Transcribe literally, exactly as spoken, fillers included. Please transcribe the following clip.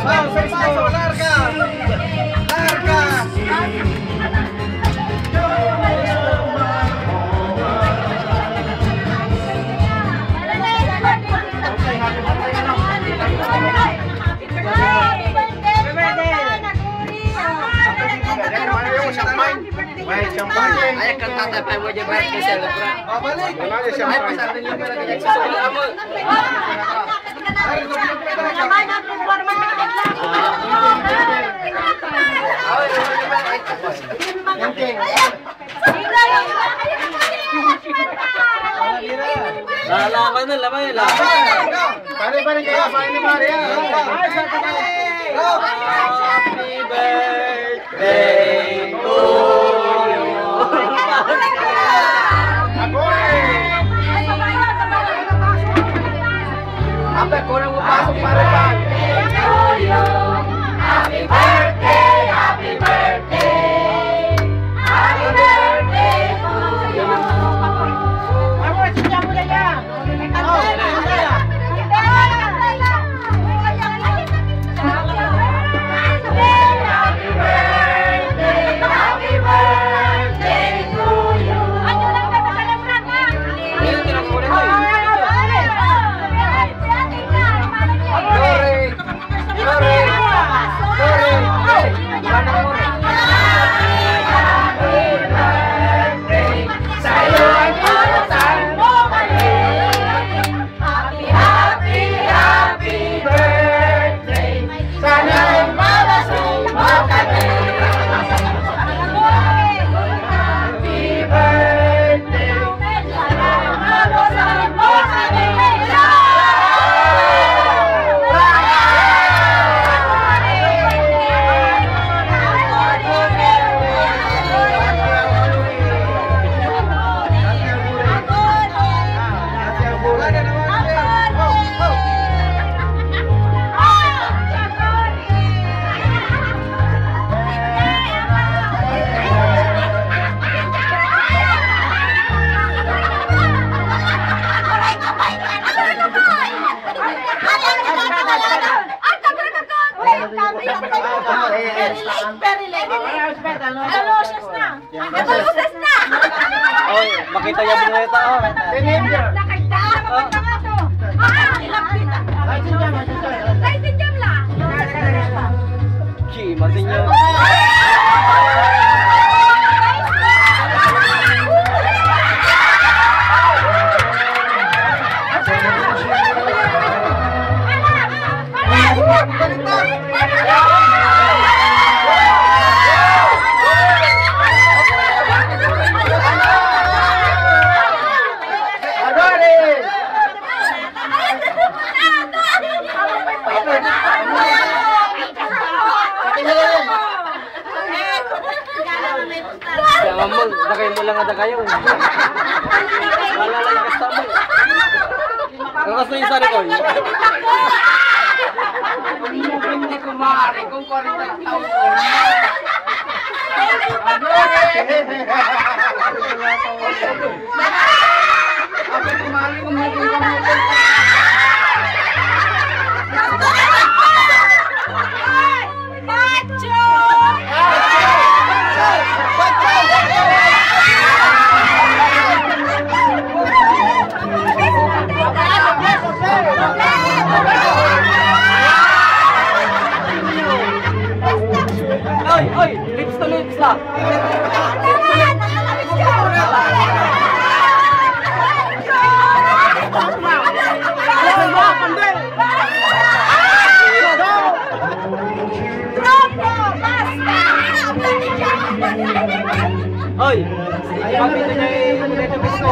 Larga! Larga! Ay, kanta tayo pa mo dyan, birthday celebrant. Babalik! Ay, pasabi niyo pala, nagsusulat mo. Lalaban na, laban, laban. Pare, pare, kaya, pare, pare, ah. Happy birthday to you. Ako eh. Ape, kurang mo pasok, pare, pa. Happy birthday, happy birthday. Happy birthday to you. Ako, sinya mo na yan. Happy, happy, happy birthday. Sana umabot ang birthday. Happy birthday. Sana umabot ang birthday. Very late, very late. Ano, siya na? Ang kaluses na! Oh, makita niya din na ito, oh. Teenager. Nakagdaan, oh, magkakato. Ah, ilapit na. License jam, license jam la. Ki, masin niya. Kaya nga mo, lagay mo lang ada kayo. Wala lang yung customer. Ang kaso yung sari ko, eh. Hindi ko maaari kung kwarenta taon ko. Ano, eh? Ako, kumari, kumari, kumari. Pacho! Oy, oy, lips to lips na. Hoy! Ipapito niya yung Kuleto Bisco.